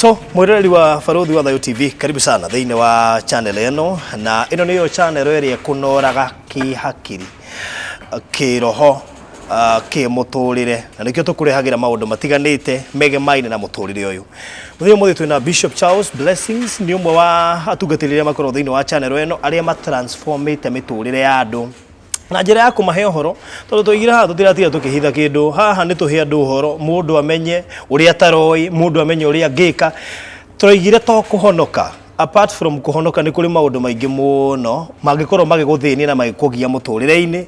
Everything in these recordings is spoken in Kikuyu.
So mwiroreri wa Baruthi wa Thayu TV, karibu sana thiini wa channel ĩno, na ĩno nĩyo channel ĩrĩa ĩkũnoraga kĩhakiri, kĩroho, kĩmũtũrĩre, na nĩkĩo tũkũrehagĩra maũndũ matiganĩte megemaine na mũtũrĩre ũyũ. Mũthenya ũmũthĩ twĩna Bishop Charles Blessings, nĩ ũmwe wa atungatĩri arĩa makoragwo thĩinĩ wa channel ĩno, arĩa matransformĩte mĩtũrĩre ya andũ na njĩra ya kũmahe ũhoro, tondũ twaigire haha tũtiratiga tũkĩhitha kĩndũ. Haha nĩ tũhe andũ ũhoro, mũndũ amenye ũrĩa ataroĩ, mũndũ amenye ũrĩa angĩka. Tũraigire to kũhonoka, apart from kũhonoka nĩ kũrĩ maũndũ maingĩ mũno mangĩkorwo magĩgũthĩnia na magĩkũgia mũtũrĩre-inĩ,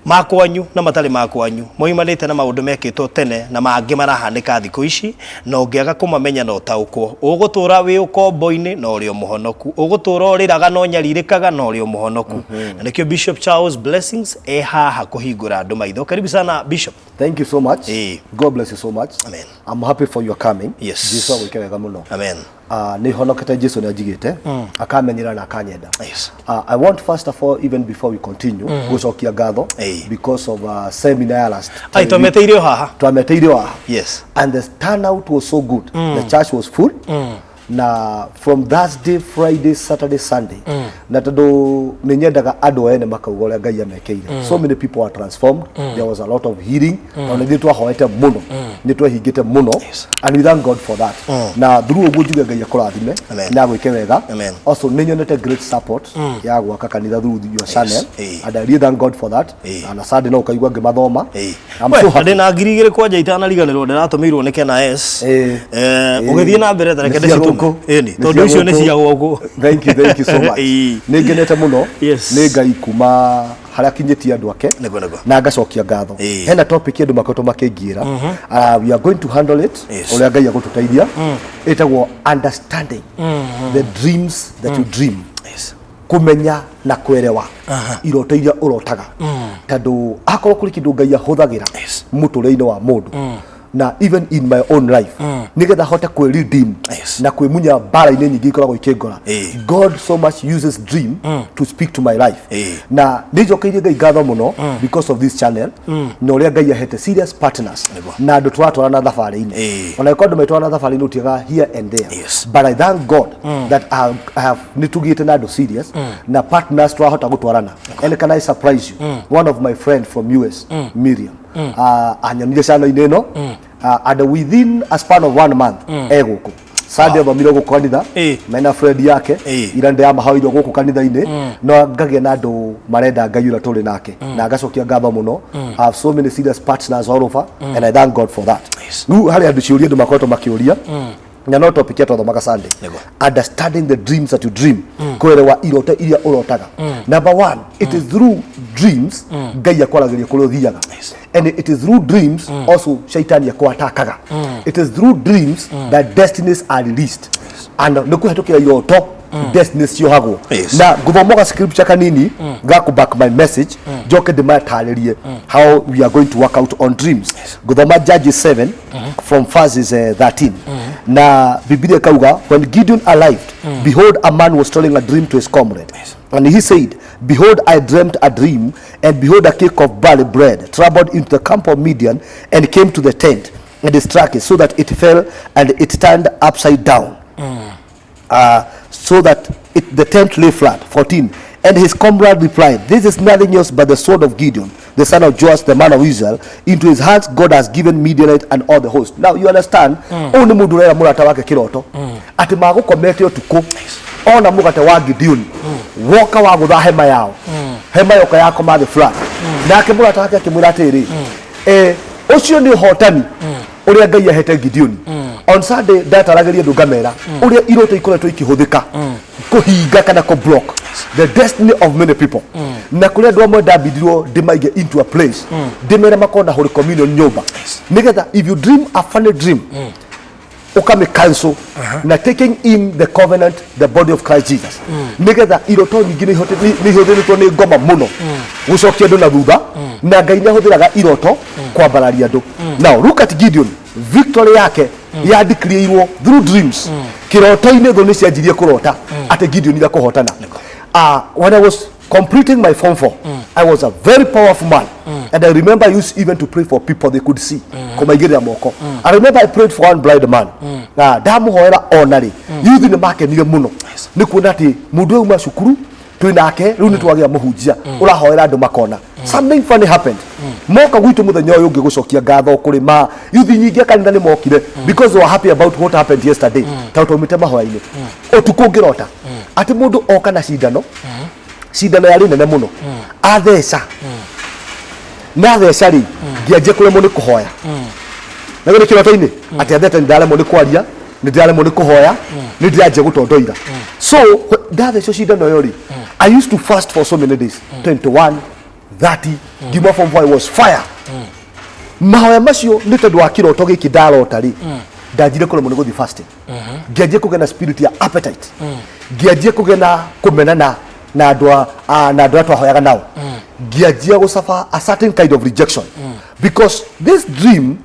ma kwanyu na matarĩ ma kwanyu, moimanĩte na maũndũ mekĩtwo tene na mangĩ marahanĩka thikũ ici, na ũngĩaga kũmamenya na ũtaũkwo, ũgũtũra wĩ ũkombo-inĩ na ũrĩ o mũhonoku, ũgũtũra ũrĩraga na ũnyarirĩkaga na ũrĩ o mũhonoku. Na nĩkĩo Bishop Charles Blessings e haha kũhingũra andũ maitho. Karibu sana, Bishop. Thank you so much. God bless you so much. Amen. I'm happy for your coming. Yes. Jesu agwĩke wega mũno. Amen. Nĩ honokete, Jesu nĩ anjigĩte, akamenyera na akanyenda. I want first of all, even before we continue, gũcokia ngatho because of seminar ya last. Ai, twameteire o haha. Twameteire o haha. And the turnout was so good. The church was full. Na from Thursday, Friday, Saturday, Sunday. Na tondũ nĩ nyendaga andũ ene makauga ũrĩa Ngai amekeire. So many people are transformed. There was a lot of healing. Na nĩ ithuĩ twahoete mũno. Nĩ twehingĩte mũno. And we thank God for that. Na through ũguo njuge Ngai akũrathime Amen. na agwĩke wega. Amen. Also nĩ nyonete great support ya gwaka kanitha through your channel. And I really thank God for that. Na Sunday no ũkaigua ngĩmathoma. I'm so happy. Ndĩ na 2000 kwanja itanariganĩrwo ndĩratũmĩirwo nĩ Kena S. Ũgĩthiĩ na mbere, tareke Nĩ cia ndĩcitũme. gũkũ. Ĩni, Nĩ tondũ cia icio nĩ gũkũ. cia gũkũ. Thank you, thank you so much. Nĩ ngenete mũno nĩ Ngai kuma harĩa akinyĩtie andũ ake Nĩguo. na ngacokia ngatho. Hena topic andũ makoretwo makĩngiĩra. We are going to handle it ũrĩa Ngai agũtũteithia. Ĩtagwo understanding the dreams that you dream. Kũmenya na kwerewa iroto iria ũrotaga, tondũ akorwo kũrĩ kĩndũ Ngai ahũthagĩra mũtũrĩre-inĩ wa mũndũ, na even in my own life, nĩgetha hote kwĩ redeem na kwĩmunya mbara-inĩ nyingĩ ikoragwo ikĩngora, God so much uses dream to speak to my life. Na nĩ njokeirie Ngai ngatho mũno because of this channel na ũrĩa Ngai ahete serious partners na andũ tũratwarana thabarĩ-inĩ. Ona ĩkorwo andũ maitwarana thabarĩ-inĩ ũtigaga here and there, but I thank God that I have nĩ tũgĩte na andũ serious na partners twahota gũtwarana. And can I surprise you, one of my friend from US, Miriam, anyonire channel-inĩ ĩno, and within a span of one month e gũkũ. Sunday athomire gũkũ kanitha mena friend yake. Ira ndĩramahoire gũkũ kanitha-inĩ, no ngagĩa na andũ marenda Ngai ũrĩa tũrĩ nake, na ngacokia ngatho mũno. I have so many serious partners all over and I thank God for that. Rĩu harĩ andũ ciũria andũ makoretwo makĩũria, na no topic ya twathomaga Sunday. Understanding the dreams that you dream, kwerewa iroto iria ũrotaga. Number one, it is through dreams Ngai akwaragĩria kũrĩa ũthiaga, and it is through dreams also shaitani akwatakaga. It is through dreams that destinies are released, and nĩ kũhetũkĩra iroto destinies ciohagwo. Na ngũthoma scripture kanini ga kũ back my message, njoke ndĩmatarĩrie how we are going to work out on dreams. Ngũthoma Judges 7 from verses 13, na Bibilia kauga, "When Gideon arrived, behold, a man was telling a dream to his comrade. And he said, 'Behold, I dreamt a dream, and behold, a cake of barley bread traveled into the camp of Midian and came to the tent and struck it so that it fell and it turned upside down, so that the tent lay flat.' 14. And his comrade replied, 'This is nothing else but the sword of Gideon, the son of Joash, the man of Israel. Into his hands God has given Midianite and all the host.'" Now you understand, ũyũ nĩ mũndũ ũrera mũrata wake kĩroto atĩ magũkomete ũtukũ ona mũgate wa Gideon woka wagũtha hema yao, hema yoka yakoma thĩ flat. Nake mũrata wake akĩmwĩra atĩrĩ, ũcio nĩ ũhotani ũrĩa Ngai ahete Gideoni. On Sunday ndataragĩria andũ ngamera ũrĩa iroto ikoretwo ikĩhũthĩka kũhinga kana kũ block the destiny of many people, na kũrĩa andũ amwe ndambindirwo ndĩmaige into a place, ndĩmere makorwo na Holy Communion nyũmba, nĩgetha if you dream a funny dream, ukame cancel na taking in the covenant, the body of Christ Jesus, nigetha iroto nyingĩ nĩ ihũthĩrĩtwo nĩ ngoma mũno gũcokia andũ na thutha, na Ngai nĩ ahũthĩraga iroto kwambararia andũ. Now look at Gideon, victory yake yandikirĩirwo through dreams. Kĩroto-inĩ thũ nĩ cianjirie kũrota atĩ Gideon akũhotana. When I was completing my form 4, I was a very powerful man, and I remember I used even to pray for people they could see, kũmaigĩrĩra moko. I remember I prayed for one blind man. Na ndamũhoera ona rĩ, youth nĩ makenire mũno nĩ kuona atĩ mũndũ ũyũ uma cukuru twĩ nake rĩu nĩ twagĩa mũhunjia ũrahoera andũ makona. Something funny happened. Moka gwitũ mũthenya ũyũ ũngĩ gũcokia ngatho kũrĩ ma youth nyingĩ a kanitha nĩ mokire because they were happy about what happened yesterday, tondũ twaumĩte mahoya-inĩ ũtukũ ngĩrota atĩ mũndũ oka na cindano, cindano yarĩ nene mũno, atheca na theca rĩ, ngĩanjia kũremwo nĩ kũhoya na nĩ kĩroto-inĩ atĩ athete nĩ ndaremwo nĩ kwaria, nĩ ndĩraremwo nĩ kũhoya, nĩ ndĩranjia gũtondoira. So ndathecwo cindano ĩyo rĩ, I used to fast for so many days, 21, 30, ngiuma form 4. I was fire. Mahoya macio nĩ tondũ wa kĩroto gĩkĩ ndarota rĩ, ndanjire kũremwo nĩ gũthiĩ fasting, ngĩanjia kũgĩa na spirit ya appetite, ngĩanjia kũgĩa na kũmenana na andũ na andũ arĩa twahoyaga nao, ngĩanjia gũsuffer a certain kind of rejection, because this dream,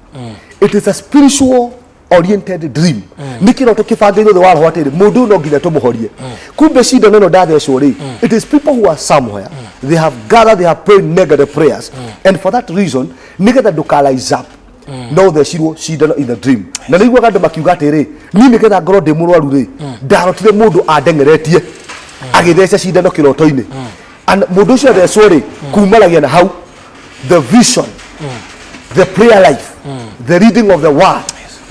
it is a spiritual oriented dream. Nĩ kĩroto kĩbangĩirwo thĩ wa roho atĩrĩ, mũndũ ũyũ no nginya tũmũhorie. Kumbe cindano ĩno ndathecwo rĩ, it is people who are somewhere, they have gathered, they have prayed negative prayers, and for that reason, nĩgetha ndũka rise up, no thecirwo cindano in the dream. Na nĩ iguaga andũ makiuga atĩrĩ, niĩ nĩgetha ngorwo ndĩ mũrwaru rĩ, ndarotire mũndũ andeng'eretie agĩtheca cindano kĩroto-inĩ. And mũndũ ũcio athecwo rĩ, kumanagia na hau the vision, the prayer life, the reading of the word,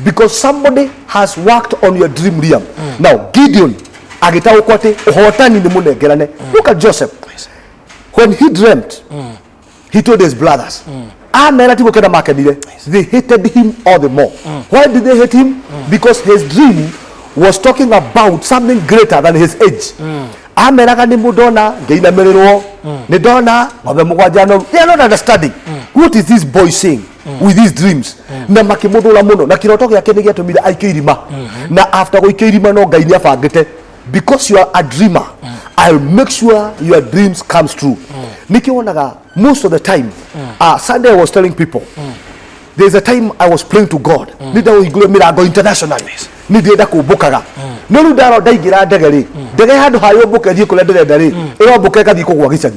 because somebody has worked on your dream realm. Now Gideon agĩtaũkwo atĩ ũhotani nĩ mũnengerane. Look at Joseph. When he dreamt, he told his brothers. Amera ti gũkena makenire, they hated him all the more. Why did they hate him? Because his dream was talking about something greater than his age. Ameraga nĩ mũndona ngĩinamĩrĩrwo, nĩ ndona ng'ombe mũgwanja noru. They are not understanding what is this boy saying with his dreams, na makĩmũthũra mũno, na kĩroto gĩake nĩ gĩatũmire aikio irima. Na after gũikio irima, no Ngai nĩ abangĩte, because you are a dreamer, I'll make sure your dreams comes true. Nĩkĩo wonaga most of the time, Sunday I was telling people, there's a time I was praying to God, nĩ ndahingũre mĩrango internationally, nĩ ndĩrenda kũmbũkaga, no rĩu ndaro ndaingĩra ndege rĩ, ndege handũ ha yũmbũke thiĩ kũrĩa ndĩrenda rĩ, ĩrombũka ĩgathiĩ kũgwa gĩcagi,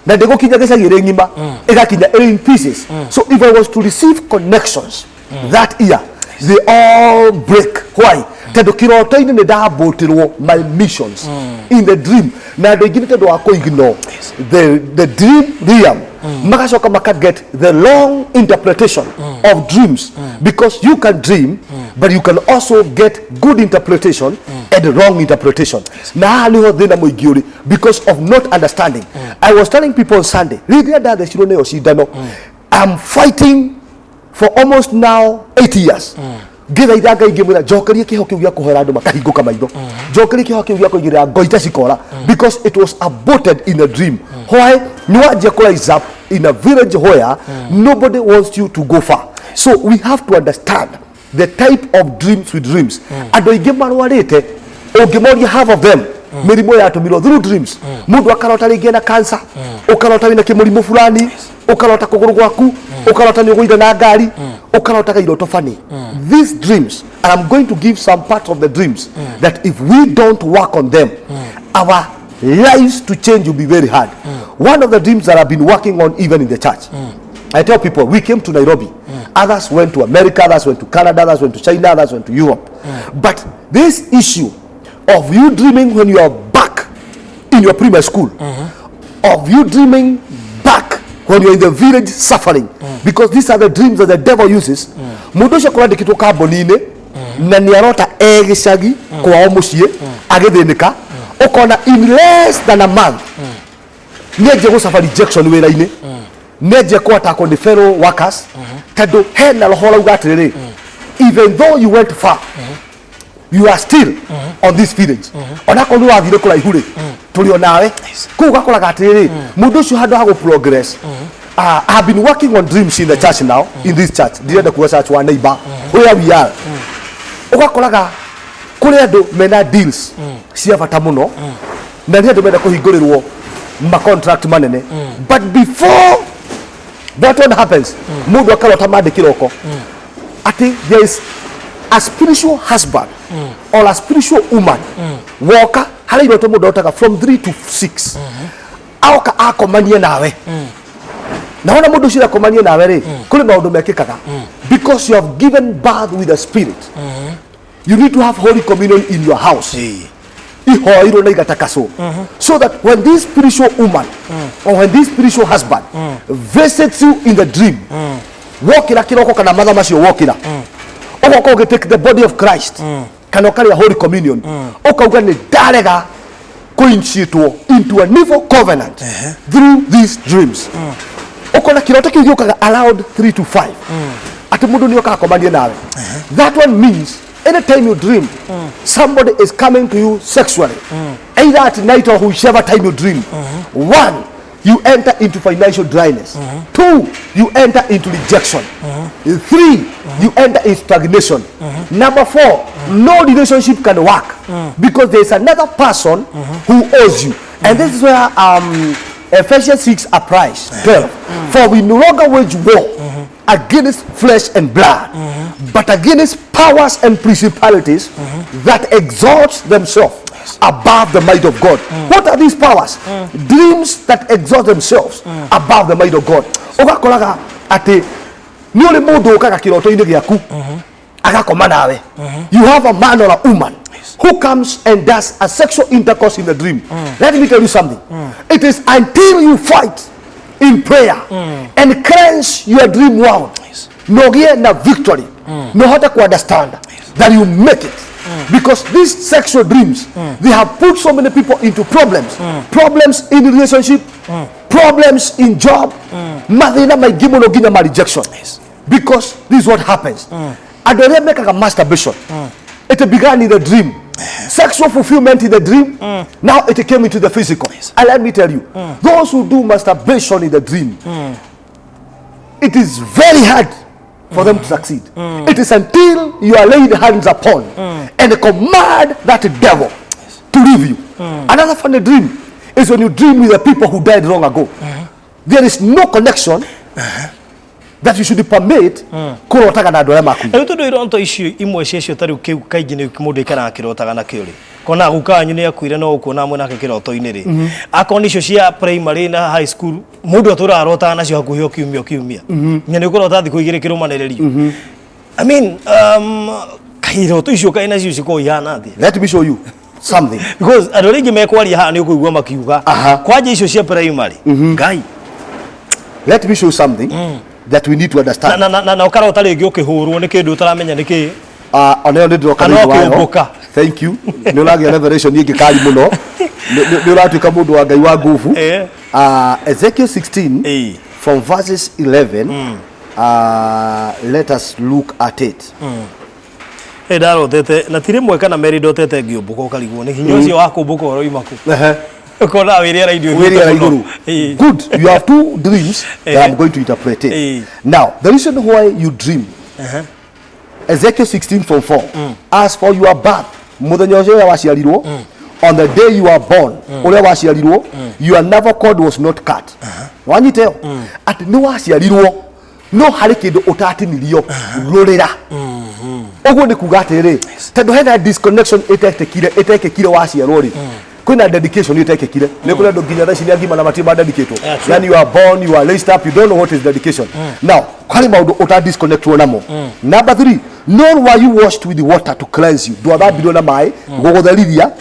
na ndĩgũkinya gĩcagi ĩrĩ ng'ima, ĩgakinya ĩrĩ in pieces. So if I was to receive connections that year, they all break. Why? Tondũ kĩroto-inĩ nĩ ndambũtĩrwo my missions in the dream. Na andũ aingĩ nĩ tondũ wa kũignore the dream realm, magacoka maka get the long interpretation of dreams, because you can dream, but you can also get good interpretation and wrong interpretation. Na haha nĩho thĩna mũingĩ ũrĩ, because of not understanding. I was telling people on Sunday, rĩrĩa ndathecirwo nĩyo cindano, I'm fighting for almost now 8 years, ngĩthaitha Ngai ngĩmwĩra, njokerie kĩho kĩu gĩa kũhoera andũ makahingũka maitho, njokerie kĩho kĩu gĩa kũigĩrĩra ngoi cikora, because it was aborted in a dream. Why? Nĩ wanjia kũ rise up in a village where nobody wants you to go far. So we have to understand the type of dreams we dreams. Andũ aingĩ marwarĩte, ũngĩmoria, half of them mĩrimũ yatũmirwo through dreams. Mũndũ akarota rĩngĩ ena cancer, ũkarota wĩna kĩmũrimũ fulani, ũkarota kũgũrũ gwaku, ũkarota nĩ ũgũire na ngari, ũkarotaga iroto funny. These dreams, and I'm going to give some parts of the dreams that if we don't work on them, our lives to change will be very hard. One of the dreams that I've been working on, even in the church, I tell people, we came to Nairobi. Others went to America, others went to Canada, others went to China, others went to Europe. But this issue of you dreaming when you are back in your primary school, of you dreaming back when you're in the village suffering, because these are the dreams that the devil uses. Mũndũ ũcio kũrandĩkĩtwo kambuni-inĩ na nĩ arota e gĩcagi kwao mũciĩ agĩthĩnĩka, ũkona in less than a month nĩ anjia gũsuffer rejection wĩra-inĩ, nĩ anjia kũattackwo nĩ fellow workers, tondũ hena roho ũrauga atĩrĩrĩ, even though you went far, you are still on this village. Onakorwo nĩ wathire kũraihu rĩ, tũrĩ o nawe kũu. Ũgakoraga atĩrĩrĩ, mũndũ ũcio handũ ha gũ progress. I have been working on dreams in the church now, in this church, ndirenda kuga church wa neighbor where we are. Ũgakoraga kũrĩ andũ mena deals cia bata mũno, na nĩ andũ menda kũhingũrĩrwo ma contract manene, but before that one happens, mũndũ akarota mandĩ kĩroko atĩ there is a spiritual husband or a spiritual woman woka harĩ iroto. Mũndũ arotaga from 3 to 6, aoka akomanie nawe, na wona mũndũ ũcio akomanie nawe rĩ, kũrĩ maũndũ mekĩkaga, because you have given birth with a spirit. You need to have Holy Communion in your house. Ihoirwo na igatakaswo, so that when this spiritual woman or when this spiritual husband visits you in the dream, wokira kiroko kana matha macio wokira, ugoka ũgĩ take the body of Christ kana ũkarĩa Holy Communion, ũkauga nĩ ndarega kũinitiatwo into an evil covenant through these dreams. Ũkona kĩroto kĩu gĩũkaga around 3 to 5, atĩ mũndũ nĩ okaga akomanie nawe. That one means anytime you dream somebody is coming to you sexually, either at night or whichever time you dream, one, you enter into financial dryness. Two, you enter into rejection. Three, you enter in stagnation. Number four, no relationship can work because there is another person who owes you. And this is where Ephesians 6 applies. 12. For we no longer wage war against flesh and blood, but against powers and principalities that exalt themselves above the might of God. What are these powers? Dreams that exalt themselves above the might of God. Ũgakoraga atĩ nĩ ũrĩ mũndũ ũkaga kĩroto-inĩ gĩaku agakoma nawe. You have a man or a woman who comes and does a sexual intercourse in the dream. Let me tell you something. It is until you fight in prayer and cleanse your dream world, na ũgĩe na victory, na ũhote ku understand that you make it, because these sexual dreams, they have put so many people into problems, problems in relationship, problems in job, mathĩna maingĩ mũno, nginya ma rejection, because this is what happens. Andũ arĩa mekaga masturbation, it began in the dream, sexual fulfillment in the dream. Now it came into the physical. And let me tell you, those who do masturbation in the dream, it is very hard for them to succeed. It is until you are laid hands upon and command that devil to leave you. Another funny dream is when you dream with the people who died long ago. There is no connection that you should permit kũrotaga na andũ arĩa makuire. Rĩu tondũ iroto icio imwe ciacio ta rĩu kĩu kaingĩ nĩ mũndũ aikaraga akĩrotaga nakĩo rĩ, kona guka wanyu nĩ akuire no ũkuona mwena nake kĩroto-inĩ rĩ, akorwo nĩ icio cia primary na high school, mũndũ atũraga arotaga nacio hakuhĩ o kiumia o kiumia, nginya nĩ ũkũrota thikũ igĩrĩ kĩrũmanĩrĩrio. I mean, kaĩ iroto icio kaĩ nacio cikoragwo ihana atĩa? Let me show you something. Because andũ arĩa aingĩ mekwaria haha nĩ ũkũigua makiuga kwanja icio cia primary ngai. Let me show you something that we need to understand. Na ũkarota rĩngĩ ũkĩhũrwo nĩ kĩndũ ũtaramenya nĩ kĩ. Ona ĩyo nĩ ndĩroka Kana thĩinĩ wayo. ũkĩũmbũka. Thank you. Nĩ ũragĩa revelation ĩngĩ kari mũno. Nĩ ũratuĩka mũndũ wa Ngai wa nguvu. Ezekiel 16 from verses 11, let us look at it. Ĩ ndarotete na ti rĩmwe kana merĩ, ndotete ngĩũmbũka, ũkarigwo nĩ hinya ũcio wa kũmbũka ũroima kũ. Ũkona wĩ rĩera-inĩ Wĩ rĩera ũthiĩte mũno. igũrũ. Good. You have two dreams that I'm going to interpret it. Now, the reason why you dream, Ezekiel 16 from 4. As for your birth, mũthenya ũcio ũrĩa waciarirwo, on the day you are born, ũrĩa waciarirwo, your navel cord was not cut. Wanyita ĩyo? Atĩ nĩ waciarirwo, no harĩ kĩndũ ũtatinirio rũrĩra. Ũguo nĩ kuga atĩrĩrĩ, tondũ hena disconnection ĩtekĩkire waciarwo rĩ, kwĩna dedication ĩtekĩkire. Nĩ kũrĩ andũ nginya thaa ici nĩ agima na matirĩ ma dedicatwo. Yeah, true. Yani you are born, you are raised up, you don't know what is dedication. Now harĩ maũndũ ũta disconnectwo namo. Number three, nor were you washed with water to cleanse you, ndwathambirio na maĩ gũgũtherithia,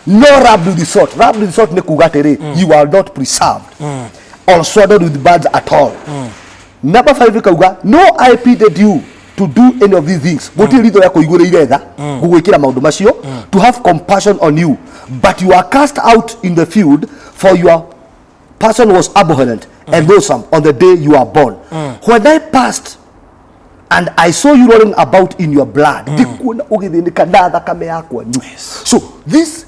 nor rubbed with salt. Rubbed with salt nĩ kuga atĩrĩ, you are not preserved or swaddled with bands at all. Number five ikauga, no eye pitied you to do any of these things, gũtirĩ ritho rĩa kũiguĩrĩire tha gũgwĩkĩra maũndũ macio, to have compassion on you, but you are cast out in the field, for your person was abhorrent and loathsome on the day you are born. When I passed and I saw you rolling about in your blood, ngĩkuona ũgĩthĩnĩka na thakame yakwa nyu. So this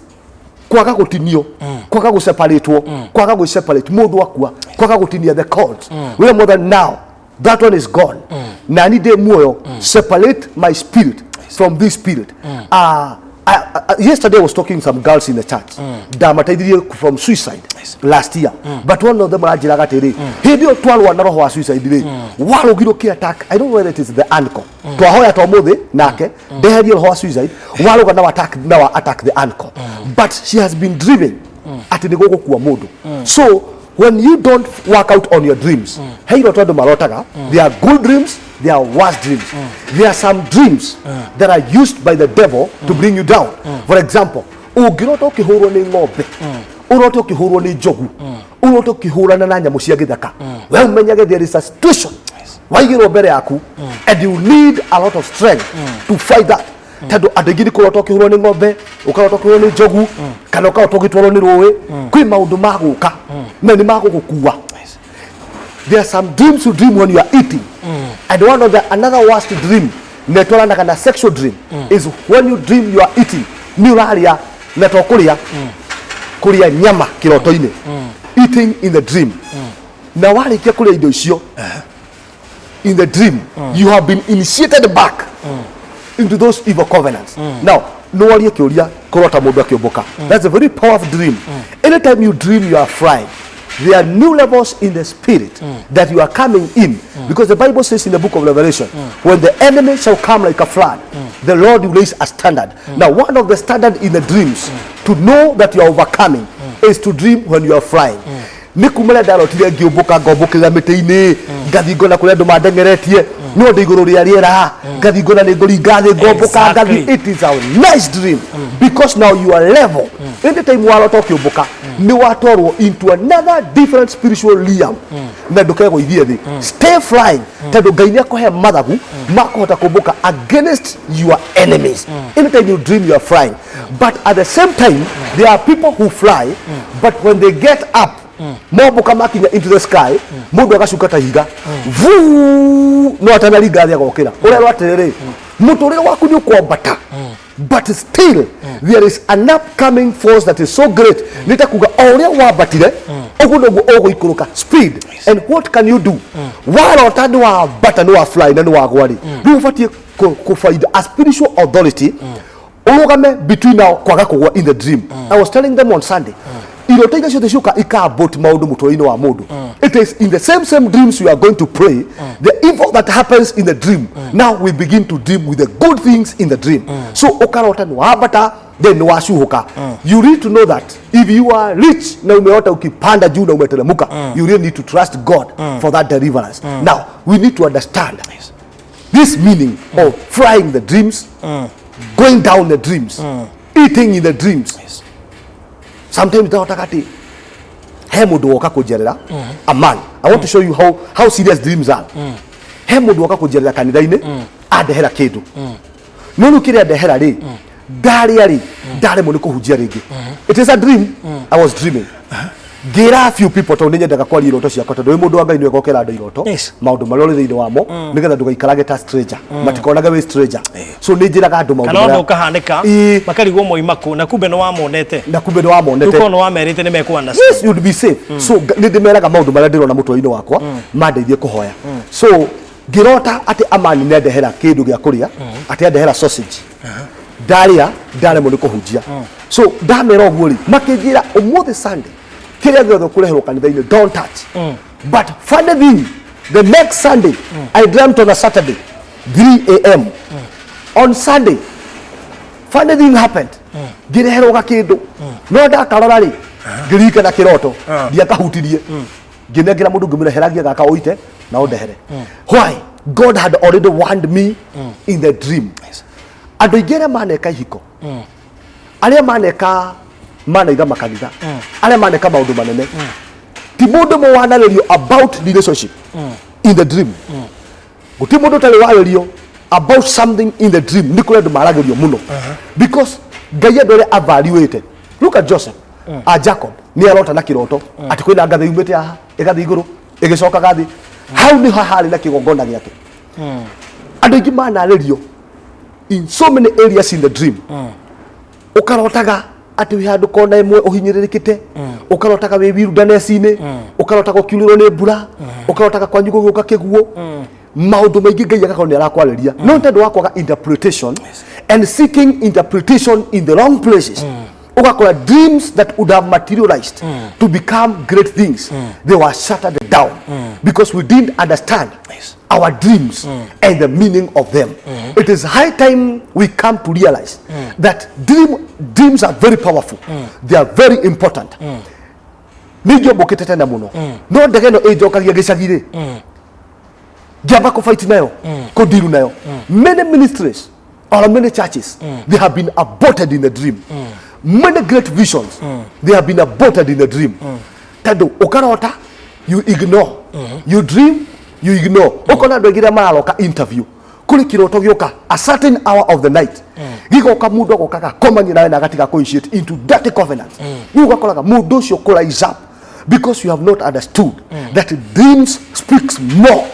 kwaga gũtinio, kwaga gũseparatwo, kwaga gũ-separate mũndũ akua, kwaga gũtinia the cords, wĩra mother, now that one is gone. Na ni ndĩ muoyo, separate my spirit from this spirit. Yesterday I was talking to some girls in the church, ndamateithirie from suicide last year, but one of them aranjĩraga atĩrĩ, hĩndĩ ĩyo twarũa na roho wa suicide rĩ, warũgirwo kĩ attack. I don't know whether it is the ankle. Twahoya ta ũmũthĩ nake ndeherie roho wa suicide, warũga na attack, now attack the ankle, but she has been dreaming atĩ nĩ gũgũkua mũndũ. So When you don't work out on your dreams, he iroto andũ marotaga. There are good dreams, there are worse dreams. There are some dreams that are used by the devil to bring you down. For example, ũngĩrota ũkĩhũrwo nĩ ng'ombe, ũrote ũkĩhũrwo nĩ njogu, ũrote ũkĩhũrana na nyamũ cia gĩthaka, we ũmenyage there is a situation waigĩrwo mbere yaku and you need a lot of strength to fight that, tondũ andũ aingĩ nĩ kũrota ũkĩhũrwo nĩ ng'ombe, ũkarota ũkĩhũrwo nĩ njogu, kana ũkarota ũgĩtwarwo nĩ rũĩ. Kwĩ maũndũ magũka na nĩ magũgũkua. There are some dreams you dream when you are eating, and one of the another worst dream na ĩtwaranaga na sexual dream is when you dream you are eating, nĩ ũrarĩa na to kũrĩa kũrĩa nyama kĩroto-inĩ, eating in the dream. Na warĩkia kũrĩa indo icio in the dream, you have been initiated back into those evil covenants. Now no warie kĩũria, kũrota mũndũ akĩũmbũka, that's a very powerful dream. Anytime you dream you are flying, there are new levels in the spirit that you are coming in, because the Bible says in the book of Revelation, when the enemy shall come like a flood, the Lord will raise a standard. Now one of the standard in the dreams to know that you are overcoming is to dream when you are flying. Nĩ kuma rĩrĩa ndarotire ngĩũmbũka, ngombũkĩrĩra mĩtĩ-inĩ, ngathiĩ ngona kũrĩa andũ mandengeretie, no ndĩ igũrũ rĩa rĩera, ngathiĩ ngona nĩ ngũringa thĩ, ngombũka ngathiĩ. It is a nice dream because now you are level. Anytime warota ũkĩũmbũka, nĩ watwarwo into another different spiritual realm, na ndũkegũithie thĩ. Stay flying, tondũ Ngai nĩ akũhe mathagu makũhota kũmbũka against your enemies. Anytime you dream you are flying. But at the same time, there are people who fly, but when they get up, mombũka makinya into the sky, mũndũ agacuka ta ihiga vuu, no atanaringa thĩ agokĩra. Ũrerwo atĩrĩrĩ, mũtũrĩre waku nĩ ũkwambata, but still there is an upcoming force that is so great. Nĩ ta kuga o ũrĩa wambatire, ũguo noguo ũgũikũrũka speed. And what can you do? Warota nĩ wambata, nĩ wa fly na nĩ wagwa rĩ, rĩu ũbatiĩ kũ find a spiritual authority ũrũgame between now kwaga kũgwa in the dream. I was telling them on Sunday, iroto iria ciothe ciũka ikabot maũndũ mũtũrĩre-inĩ wa mũndũ, it is in the same dreams you are going to pray. The evil that happens in the dream, now we begin to dream with the good things in the dream. So ũkarota nĩ wambata, then nĩ wacuhũka. You need to know that if you are rich na umeota ukipanda juu na umeteremka, you really need to trust God for that deliverance. Now we need to understand this meaning of flying the dreams, going down the dreams, eating in the dreams. Sometimes ndarotaga atĩ he mũndũ woka kũnjerera, a man. I want to show you how serious dreams are. He mũndũ woka kũnjerera kanitha-inĩ, andehera kĩndũ, no rĩu kĩrĩa ndehera rĩ, ndarĩa rĩ, ndaremwo nĩ kũhunjia rĩngĩ. It is a dream I was dreaming. Ngĩra few people, tondũ nĩ nyendaga kwaria iroto ciakwa, tondũ wĩ mũndũ wa Ngai nĩ wega ũkera andũ iroto, maũndũ marĩa ũrĩ thĩinĩ wamo, nĩgetha ndũgaikarage ta stranger, matikonage wĩ stranger. So nĩ njĩraga andũ maũndũ kana ũndũ marĩa ũkahanĩka, makarigwo moima kũ, na kumbe nĩ wamonete. Na kumbe nĩ wamonete. Rĩu korwo nĩ wamerĩte nĩ mekũ understand. Yes, you'd be safe. So nĩ ndĩmeraga maũndũ marĩa ndĩrona mũtwe-inĩ wakwa mandeithie kũhoya. So ngĩrota atĩ amani nĩ andehera kĩndũ gĩa kũrĩa, atĩ andehera sausage, ndarĩa, ndaremwo nĩ kũhunjia. So ndamera ũguo rĩ, makĩnjĩra ũmũthĩ Sunday, kĩrĩa gĩothe ũkũreherwo kanitha-inĩ, don't touch. But funny thing, the next Sunday, I dreamt on a Saturday 3 a.m. On Sunday, funny thing happened, ngĩreherwo gakĩndũ, no ndakarora rĩ, ngĩririkana kĩroto, ndiakahutirie. Ngĩnengera mũndũ, ngĩmwĩra, heragia gaka ũite na ũndehere. Why? God had already warned me in the dream. Andũ aingĩ arĩa maneka ihiko, arĩa maneka manaiga makanitha, arĩa maneka maũndũ manene, ti mũndũ ũmwe wanarĩrio about relationship in the dream. Gũtirĩ mũndũ ũtarĩ warĩrio about something in the dream. Nĩ kũrĩ andũ maragĩrio mũno because Ngai andũ arĩa avaluĩte. Look at Joseph, a Jacob nĩ arota na kĩroto atĩ kwĩna ngathĩ yumĩte haha ĩgathiĩ igũrũ, ĩgĩcokaga thĩ. Hau nĩho harĩ na kĩgongona gĩake. Andũ aingĩ manarĩrio in so many areas in the dream. Ũkarotaga atĩ wĩ handũ kona ĩmwe ũhinyĩrĩrĩkĩte, ũkarotaga wĩ wilderness-inĩ, ũkarotaga ũkiurĩrwo nĩ mbura, ũkarotaga kwanyu gũgĩũka kĩguũ, maũndũ maingĩ. Ngai agakorwo nĩ arakwarĩria, no nĩ tondũ wa kwaga interpretation and seeking interpretation in the wrong places, ũgakora dreams that would have materialized to become great things, they were shattered down because we didn't understand our dreams and the meaning of them. It is high time we come to realize that dreams are very powerful. They are very important. Nĩ ingĩombũkĩte tene mũno, no ndege ĩno ĩnjokagia gĩcagi rĩ, ngĩamba kũfight nayo, kũndiru nayo. Many ministries or many churches, they have been aborted in a dream. Many great visions, they have been aborted in a dream, tondũ ũkarota, you ignore. You dream, you ignore. Ũkona andũ aingĩ arĩa mararoka interview, kũrĩ kĩroto gĩũka a certain hour of the night, gĩgoka, mũndũ agoka agakomania nawe na agatiga kũ initiate into dirty covenant. Rĩu ũgakoraga mũndũ ũcio kũ rise up because you have not understood that dreams speaks more.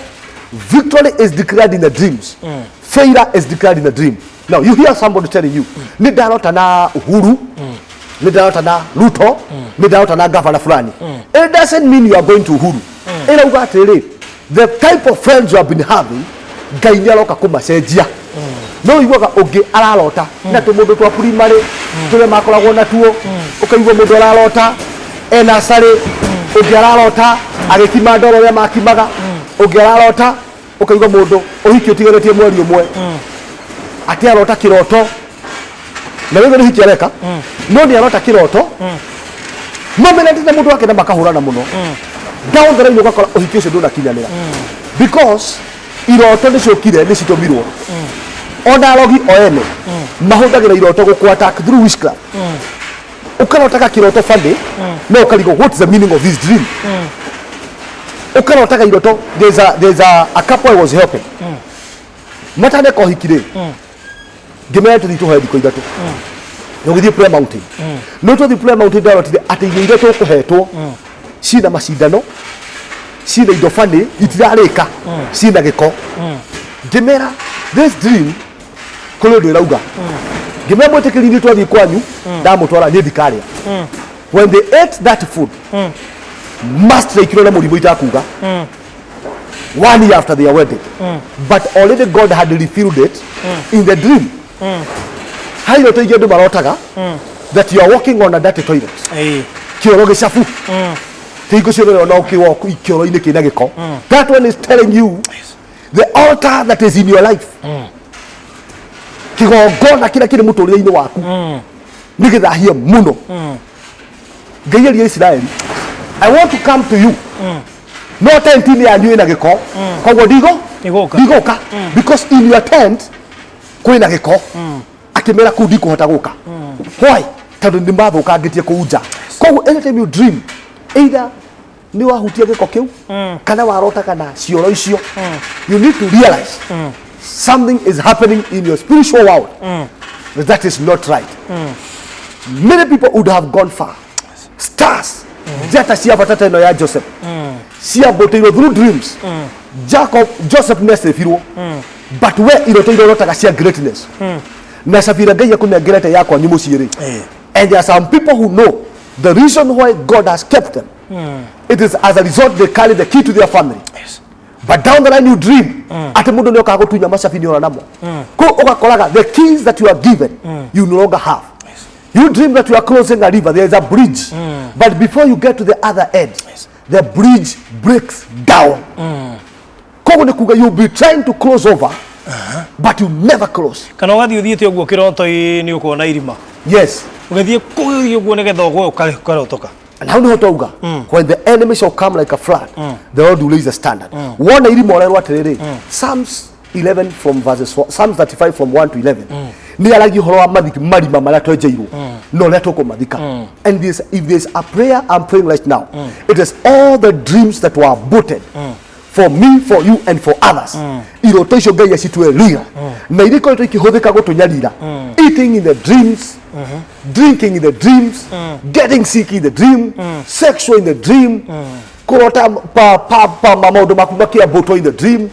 Victory is declared in the dreams, failure is declared in the dream. Now you hear somebody telling you, nĩ ndarota na Uhuru, nĩ ndarota na Ruto, nĩ ndarota na governor fulani. It doesn't mean you are going to Uhuru. Ĩrauga atĩrĩ, the type of friends you have been having, Ngai nĩ aroka kũmacenjia. No ũiguaga ũngĩ ararota na tũmũndũ twa primary tũrĩa makoragwo natuo, ũkaigua mũndũ ararota ena carĩ, ũngĩ ararota agĩkima ndoro ũrĩa makimaga, ũngĩ ararota, ũkaigua mũndũ ũhiki ũtigarĩtie mweri ũmwe atĩ arota kĩroto na wĩguo nĩ hiki areka, no nĩ arota kĩroto mamenete na mũndũ wake na makahũrana mũno. Down the line ũgakora ũhiki ũcio ndũnakinyanĩra because iroto nĩ ciũkire, nĩ citũmirwo. Ona arogi o ene mahũthagĩra iroto gũkũ attack through witchcraft. Ũkarotaga kĩroto funny, no ũkarigwo, what is the meaning of this dream? Ũkarotaga iroto. There's a couple I was helping mataneka ũhiki rĩ, ngĩmera tũthiĩ tũhoe thikũ 3, tũgĩthiĩ Prayer Mountain. No twathiĩ Prayer Mountain, ndarotire atĩ irio iria tũkũhetwo ciĩna macindano, ciĩna indo bani itirarĩka, ciĩna gĩko. Ngĩmera this dream kũrĩ ũndũ ĩrauga. Ngĩmera mwĩtĩkĩri ithuĩ twathiĩ kwanyu, ndamũtwara niĩ ndikarĩa. When they ate that food, mastrikirwo na mũrimũ itakuga one year after their wedding. But already God had revealed it in the dream. Harĩ iroto ingĩ andũ marotaga that you are walking on a dirty toilet, kĩoro gĩcabu, hingo ciothe ũrona ũkĩwalk kĩoro-inĩ kĩna gĩko. That one is telling you the altar that is in your life, kĩgongona kĩrĩa kĩrĩ mũtũrĩre-inĩ waku nĩ gĩthahie mũno. Ngai eria Isiraeli, "I want to come to you, no tent-inĩ yanyu ĩna gĩko, koguo ndigo Ndigũka. Ndigũka because in your tent kwĩna gĩko." Akĩmera kũu ndikũhota gũka. Why? Tondũ nĩ mathũkangĩtie kũu nja. Koguo anytime you dream, either nĩ wahutia gĩko kĩu kana warotaga na cioro icio, you need to realize something is happening in your spiritual world that is not right. Many people would have gone far. Stars, njata cia bata ta ĩno ya Joseph ciambũtĩirwo through dreams. Jacob, Joseph nĩacĩbirwo, but we iroto iria ũrotaga cia greatness na cabira Ngai akũnengerete ya kwanyu mũciĩ rĩ, and there are some people who know the reason why God has kept them. It is as a result they carry the key to their family. But down the line you dream atĩ mũndũ nĩ okaga gũtunya macabi nĩ ora namo. Kũ ũgakoraga the keys that you are given, you no longer have. You dream that you are crossing a river, there is a bridge, but before you get to the other end, the bridge breaks down. Koguo nĩ kuga you'll be trying to cross over, but you never cross. Kana ũgathiĩ ũthiĩte ũguo kĩroto-inĩ, ũkona irima. Ũgĩthiĩ kũgĩthiĩ ũguo nĩgetha ũgwe ũkarotoka. Na hau niho twauga, when the enemy shall come like a flood, the Lord will raise a standard. Wona irima ũrerwo atĩrĩrĩ, Psalms 11 from verses 4, Psalms 35 from 1 to 11 nĩ aragia ũhoro wa mathiki marima marĩa twenjeirwo na ũrĩa tũkũmathika. And this, if there's a prayer I'm praying right now, it is all the dreams that were aborted for me, for you and for others. Iroto icio Ngai acitue real na iria ikoretwo ikĩhũthĩka gũtũnyarira, eating in the dreams, drinking in the dreams, getting sick in the dream, sexual in the dream, kũrota pa maũndũ maku makĩambũtwo in the dream,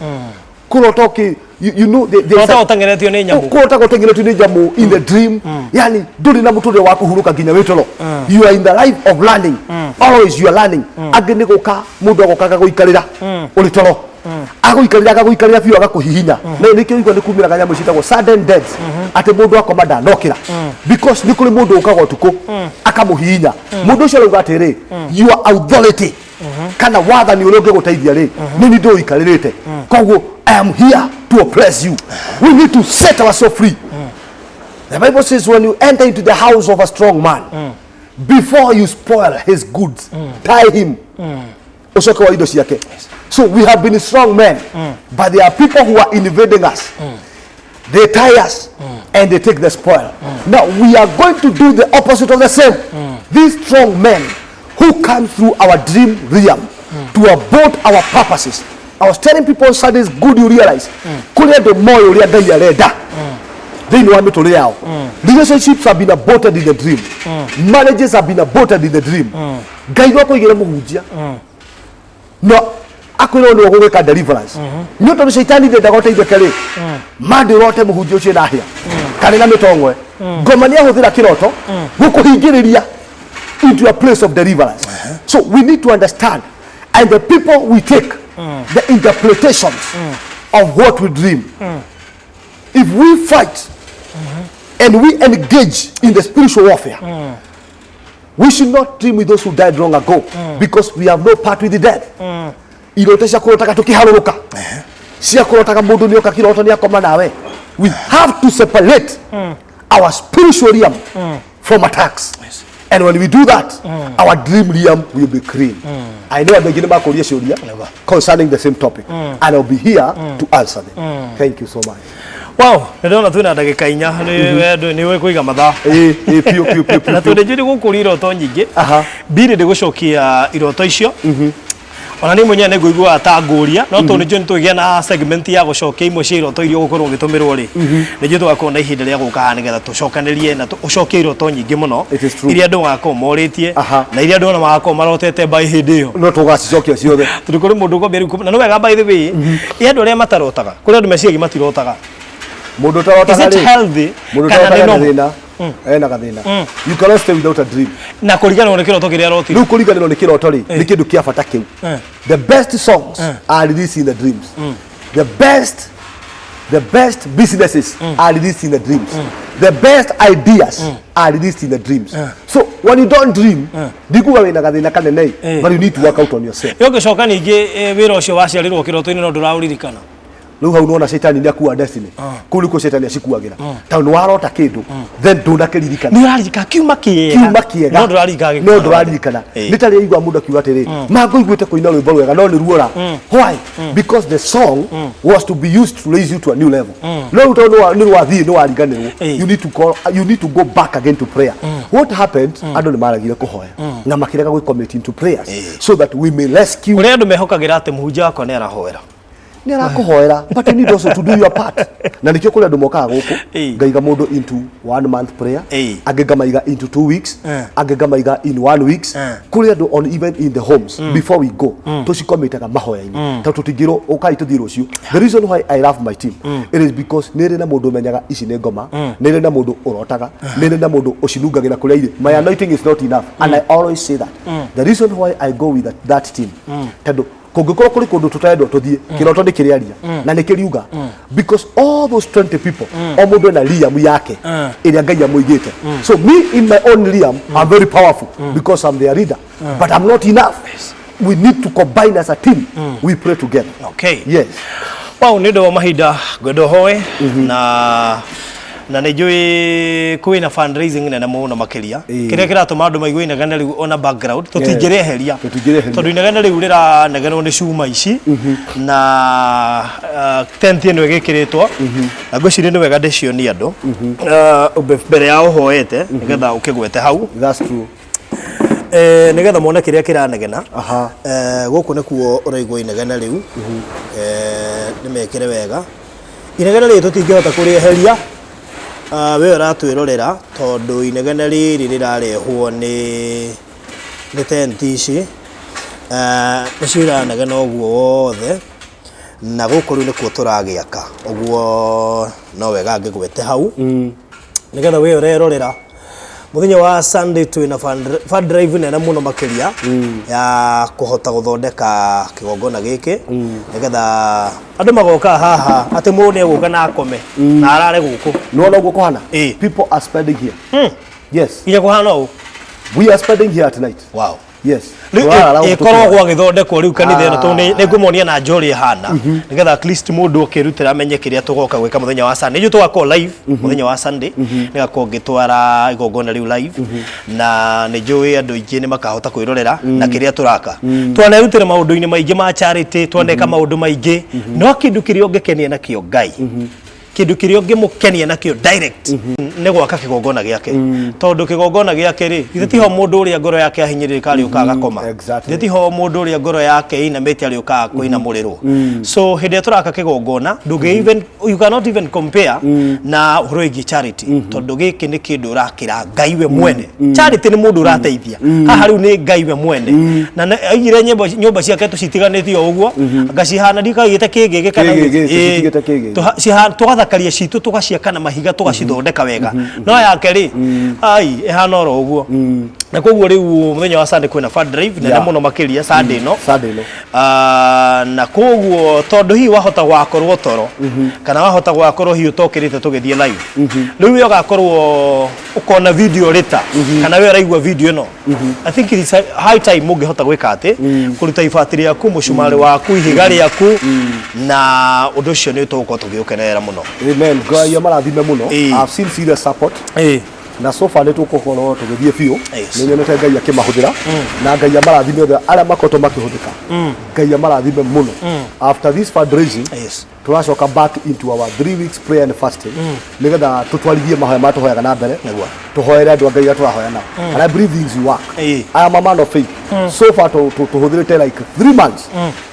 kũrota ũkĩ you know there's Kũrota ũteng'eretio nĩ nyamũ. Kũrota gũteng'eretio nĩ nyamũ in the dream. Yani ndũrĩ na mũtũrĩre wa kũhurũka nginya wĩ toro. You are in the life of learning always, you are learning. Angĩ nĩ gũka mũndũ agoka agagũikarĩra ũrĩ toro, agũikarĩra, agagũikarĩra biũ, agakũhihinya. Na nĩkĩo igua nĩ kumĩraga nyamũ ciĩtagwo sudden deaths, atĩ mũndũ akoma ndanokĩra because nĩ kũrĩ mũndũ ũkaga ũtukũ akamũhihinya. Mũndũ ũcio arauga atĩrĩ, your authority kana wathani ũrĩa ũngĩgũteithia rĩ, nĩ niĩ ndũikarĩrĩte, koguo I am here to oppress you. We need to set ourselves free. The Bible says when you enter into the house of a strong man, Before you spoil his goods, tie him, ucoke wa indo ciake. So we have been strong men, but there are people who are invading us. They tie us and they take the spoil. Now we are going to do the opposite of the same. These strong men who come through our dream realm to abort our purposes. I was telling people on Sundays, good, you realize kũrĩ andũ moĩ ũrĩa Ngai arenda thĩinĩ wa mĩtũrĩre yao. Relationships have been aborted in the dream. Marriages have been aborted in the dream. Ngai no akũigĩre mũhunjia, no akwĩrwo nĩwe gũgĩka deliverance, nĩ tondũ caitani ndendaga ũteithĩke rĩ, ma ndĩrote mũhunjia ũcio ena hĩa kana na mĩtong'we ngoma nĩ ahũthĩra kĩroto gũkũhingĩrĩria into a place of deliverance. So we need to understand, and the people we take the interpretations of what we dream. If we fight and we engage in the spiritual warfare, we should not dream with those who died long ago, because we have no part with the dead. Iroto cia kũrotaga tũkĩharũrũka, cia kũrotaga mũndũ nĩoka kĩroto nĩ akoma nawe, we have to separate our spiritual realm from attacks. And when we do that, our dream realm will be clean. I know andũ aingĩ nĩ makũria ciũria concerning the same topic, and I'll be here to answer them. Thank you so much. Wow, nĩ ndona twĩna ndagĩka 4, nĩ ũĩ kũiga mathaa. Ĩĩ ĩĩ, piũ piũ piũ. Na piũ. tondũ njũĩ gũkũria iroto nyingĩ, mbirĩ ndĩgũcokia iroto icio, ona niĩ mwenyewe nĩ ngũiguaga ta ngũria, no tondũ nĩ njũĩ nĩ tũgĩa na segment ya gũcokia imwe cia iroto iria ũgũkorwo ũgĩtũmĩrwo rĩ, nĩ njũĩ tũgakorwo na ihinda rĩa gũka haha nĩgetha tũcokanĩrie na ũcokie iroto nyingĩ mũno It is true. iria andũ magakorwo morĩtie na iria andũ ona magakorwo marotete mbaĩ hĩndĩ ĩyo. No tũgacicokia ciothe. Tondũ kũrĩ mũndũ ũkwambia rĩu na nĩ wega, by the way, ĩ andũ arĩa matarotaga, kũrĩ andũ meciragia matirotaga. Mũndũ Is ũtarotaga it rĩ, healthy mũndũ kana ũtarotaga nĩ ena normal? thĩna, ena gathĩna. You cannot stay without a dream. Na kũriganĩrwo nĩ kĩroto kĩrĩa arotire. Rĩu kũriganĩrwo nĩ kĩroto rĩ, nĩ kĩndũ kĩa bata kĩu. The best songs are released in the dreams. The best businesses are released in the dreams. The best ideas are released in the dreams. So when you don't dream, ndikuga wĩna gathĩna kanene, but you need to work out on yourself. Ũngĩcoka ningĩ wĩra ũcio waciarirwo kĩroto-inĩ no ndũraũririkana. Rĩu hau nona caitani nĩ akua destiny. Kũu nĩkuo caitani acikuagĩra, tondũ nĩ warota kĩndũ, then ndũnakĩririkana. Nĩ ũraririkana kiuma kĩega, Kiuma kĩega, no ndũraririkana. No ndũraririkana. Nĩ tarĩ igua mũndũ akiuga atĩrĩ, mangũiguĩte kũina rwĩmbo rwega no nĩ ruora. Why? Because the song was to be used to raise you to a new level, no rĩu tondũ nĩ rwathiĩ nĩ wariganĩrwo. You need to call, you need to go back again to prayer. What happened, andũ nĩ maragire kũhoya na makĩrega gwĩ commit into prayers so that we may rescue. Kũrĩ andũ mehokagĩra atĩ mũhunjia wakwa nĩ arahoera. Nĩ arakũhoera, but you need also to do your part, na nĩkĩo kũrĩ andũ mokaga gũkũ, ngaiga mũndũ into one month prayer, angĩ ngamaiga into 2 weeks, angĩ ngamaiga in one weeks. Kũrĩ andũ on even in the homes, before we go, tũcikomĩtaga mahoya-inĩ, tondũ tũtingĩrwo ũkai tũthiĩ rũciũ. The reason why I love my team, it is because nĩ ĩrĩ na mũndũ ũmenyaga ici nĩ ngoma, nĩ ĩrĩ na mũndũ ũrotaga, nĩ ĩrĩ na mũndũ ũcinungagĩra kũrĩa irĩ. My anointing is not enough, and I always say that the reason why I go with that team, tondũ kũngĩkorwo kũrĩ kũndũ tũtarendwo tũthiĩ, kĩroto nĩ kĩrĩaria na nĩ kĩriuga, because all those 20 people, o mũndũ ena realm yake ĩrĩa Ngai amũigĩte. So me, in my own realm, I'm very powerful because I'm their leader, but I'm not enough. We need to combine as a team. We pray together. Yes. Wow, nĩ ũndũ wa mahinda ngwenda ũhoe, na nĩ njũĩ kwĩna fundraising nene mũno makĩria. Kĩrĩa kĩratũma andũ maigue inegene rĩu ona background tũtingĩrĩeheria. Tũtingĩrĩeheria. Tondũ inegene rĩu rĩranegenwo nĩ cuma ici na tent ĩno ĩgĩkĩrĩtwo, na ngwĩciria nĩ wega ndĩcionie andũ mbere ya ũhoete nĩgetha ũkĩgwete hau. That's true. Nĩgetha mone kĩrĩa kĩranegena. Gũkũ nĩkuo ũraigua inegene rĩu. Nĩ mekĩre wega inegene rĩrĩ, tũtingĩhota kũrĩeheria. We ũratwĩrorera, tondũ inegene rĩrĩ rĩrarehwo nĩ tenti ici. Nĩcio iranegena ũguo wothe, na gũkũ rĩu nĩkuo tũragĩaka ũguo, no wega ngĩgwete hau nĩgetha we ũrerorera mũthenya wa Sunday twĩna fund drive nene mũno makĩria ya kũhota gũthondeka kĩgongona gĩkĩ, nĩgetha andũ magoka haha atĩ mũndũ nĩ egũka na akome na arare gũkũ. Nĩwona ũguo kũhana? Ĩĩ. People are spending here, yes. Nginya kũhana ũũ. We are spending here at night. Yes. Rĩu Tũrarara gũkũ ĩkorwo tũkĩhoya. gwagĩthondekwo rĩu kanitha ĩno tondũ Ah. nĩ ngũmonia na nja ũrĩa ĩhana, nĩgetha at least mũndũ akĩrutĩra amenye kĩrĩa tũgoka gwĩka mũthenya wa Sunday. Nĩ njũĩ tũgakorwo live mũthenya wa Sunday, nĩgakorwo ngĩtwara igongona rĩu live, na nĩ njũĩ andũ aingĩ nĩ makahota kwĩrorera na kĩrĩa tũraka. Twanerutĩra maũndũ-inĩ maingĩ ma charity, twaneka maũndũ maingĩ, no kĩndũ kĩrĩa ũngĩkenia nakĩo Ngai, kĩndũ kĩrĩa ũngĩmũkenia nakĩo direct, nĩ gwaka kĩgongona gĩake, tondũ kĩgongona gĩake rĩ, githĩ tiho mũndũ ũrĩa ngoro yake ahinyĩrĩrĩka arĩũkaga agakoma? Githĩ tiho mũndũ ũrĩa ngoro yake ĩinamĩte arĩũkaga kũinamũrĩrwo? So hĩndĩ ĩrĩa tũraka kĩgongona, ndũngĩ even, you cannot even compare na ũhoro wĩgiĩ charity, tondũ gĩkĩ nĩ kĩndũ ũrakĩra Ngai we mwene. Charity nĩ mũndũ ũrateithia, haha rĩu nĩ Ngai we mwene. Na aigire nyĩmbo nyũmba ciake tũcitiganĩtie o ũguo, ngacihana ndikaigĩte kĩgĩgĩ kana Kĩgĩgĩ, tũcitigĩte kĩgĩgĩ. Tũgathakaria citũ, tũgaciaka na mahiga, tũgacithondeka wega, no yake rĩ, ai, ĩhana oro ũguo. Na koguo rĩu mũthenya wa Sunday kwĩna fund drive nene mũno makĩria Sunday ĩno. Sunday ĩno. Ah, na koguo tondũ hihi wahota gwakorwo toro, kana wahota gwakorwo hihi ũtokĩrĩte tũgĩthiĩ live, rĩu we ũgakorwo ũkona video rĩta, kana we ũraigua video ĩno, I think it is high time mũngĩhota gwĩka atĩ kũruta ibati rĩaku, mũcumarĩ waku, ihiga rĩaku, na ũndũ ũcio nĩ tũgũkorwo tũgĩũkenerera mũno. Amen. Ngai amarathime mũno. I've seen serious support. Na so far nĩ tũgũkorwo tũgĩthiĩ biũ. Nĩ nyonete Ngai akĩmahũthĩra, na Ngai amarathime othe arĩa makoretwo makĩhũthĩka. Ngai amarathime mũno. After this fundraising, tũracoka back into our 3 weeks prayer and fasting, nĩgetha tũtwarithie mahoya marĩa tũhoyaga na mbere. Tũhoere andũ a Ngai arĩa tũrahoya nao, and I believe things will work. I am a man of faith. So far tũhũthĩrĩte like 3 months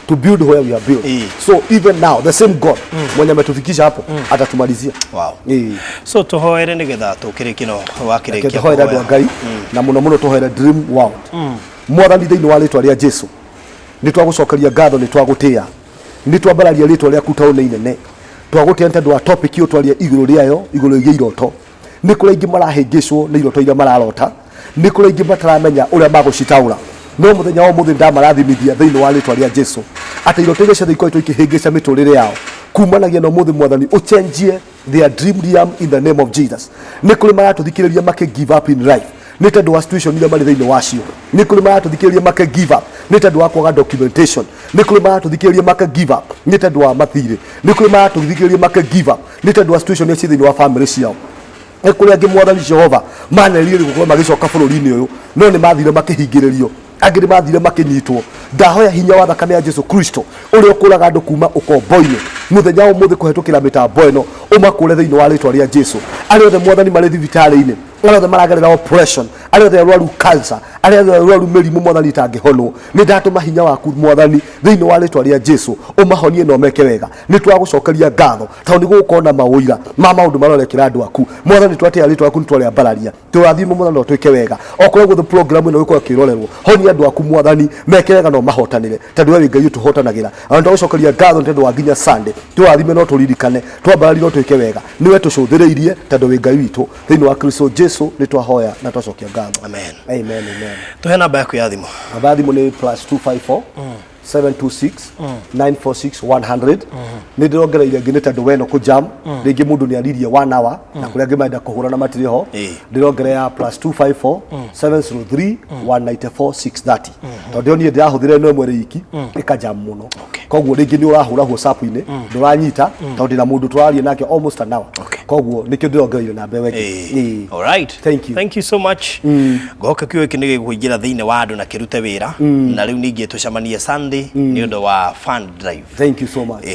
to build where we have built. So even now, the same God mwenye ametufikisha hapo atatumalizia. So tũhoere nĩgetha tũkĩrĩkie no wakĩrĩkia. Reke tũhoere andũ a Ngai, na mũno mũno tũhoere Dream World. Mwathani, thĩinĩ wa rĩtwa rĩa Jesu, nĩ twagũcokeria ngatho, nĩ twagũtĩa, nĩ twambararia rĩtwa rĩaku tondũ nĩ inene. Twagũtĩa nĩ tondũ wa topic ĩyo twaria igũrũ rĩayo, igũrũ rĩgiĩ iroto. Nĩ kũrĩ aingĩ marahĩngĩcwo nĩ iroto iria mararota, nĩ kũrĩ aingĩ mataramenya ũrĩa magũcitaũra, no mũthenya wa ũmũthĩ ndamarathimithia thĩinĩ wa rĩtwa rĩa Jesu atĩ iroto iria ciothe ikoretwo ikĩhĩngĩca mĩtũrĩre yao kumanagia na ũmũthĩ, Mwathani, ũcenjie their dream realm in the name of Jesus. Nĩ kũrĩ maratũthikĩrĩria make give up in life nĩ tondũ wa situation iria marĩ thĩinĩ wacio. Nĩ kũrĩ maratũthikĩrĩria make give up nĩ tondũ wa kwaga documentation. Nĩ kũrĩ maratũthikĩrĩria make give up nĩ tondũ wa mathirĩ. Nĩ kũrĩ maratũthikĩrĩria make give up nĩ tondũ wa situation iria ciĩ thĩinĩ wa family ciao. Nĩ kũrĩ angĩ, Mwathani Jehova, manerirĩria gũkorwo magĩcoka bũrũri-inĩ ũyũ, no nĩ mathire makĩhingĩrĩrio, angĩ nĩ mathire makĩnyitwo. Ndahoya hinya wa thakame ya Jesu Kristo ũrĩa ũkũraga andũ kuma ũkombo-inĩ, mũthenya wa ũmũthĩ kũhetũkĩra mĩtambo ĩno, ũmakũre thĩinĩ wa rĩtwa rĩa Jesu. Arĩa othe, Mwathani, marĩ thibitarĩ-inĩ, arĩa othe maragerera operation, arĩa othe arwaru cancer, arĩa othe arwaru mĩrimũ, Mwathani, itangĩhonwo, nĩ ndatũma hinya waku, Mwathani, thĩinĩ wa rĩtwa rĩa Jesu, ũmahonie na ũmeke wega. Nĩ twagũcokeria ngatho tondũ nĩ gũgũkorwo na maũira ma maũndũ marĩa ũrekĩra andũ aku. Mwathani, twatĩa rĩtwa rĩaku, nĩ twarĩambararia. Tũrathime, Mwathani, no twĩke wega o kũrĩa guothe program ĩno ĩgũkorwo ĩkĩrorerwo. Honia andũ aku, Mwathani, meke wega no mahotanĩre, tondũ we wĩ Ngai ũtũhotanagĩra. Ona twagũcokeria ngatho nĩ tondũ wa nginya Sunday. Tũrathime no tũririkane, twambararie no twĩke wega. Nĩwe tũcũthĩrĩirie tondũ wĩ Ngai witũ. Thĩinĩ wa Kristo Jesu nĩ twahoya na twacokia ngatho. Amen. Amen, amen. Tũhe namba yaku ya thimũ. Namba ya thimũ nĩ +254 726 946 100. Nĩ ndĩrongereire ĩngĩ nĩ tondũ weno kũjam rĩngĩ mũndũ nĩ aririe one hour, na kũrĩa angĩ marenda kũhũra na matirĩ ho. Ndĩrongerera +254 703 194 630, tondũ niĩ ndĩrahũthĩra ĩno ĩmwe ĩrĩ iki ĩkajam mũno. Koguo rĩngĩ nĩ ũrahũra WhatsApp-inĩ ndũranyita, tondũ ndĩna mũndũ tũraria nake almost an hour. Koguo nĩkĩo ndĩrongereire namba ĩyo ĩngĩ. All right. Thank you. Thank you so much. Ngoka kiugo gĩkĩ nĩ gĩkũingĩra thĩinĩ wa andũ na kĩrute wĩra. Na rĩu ningĩ tũcemanie Sunday nĩ ũndũ wa fund drive. Thank you so much.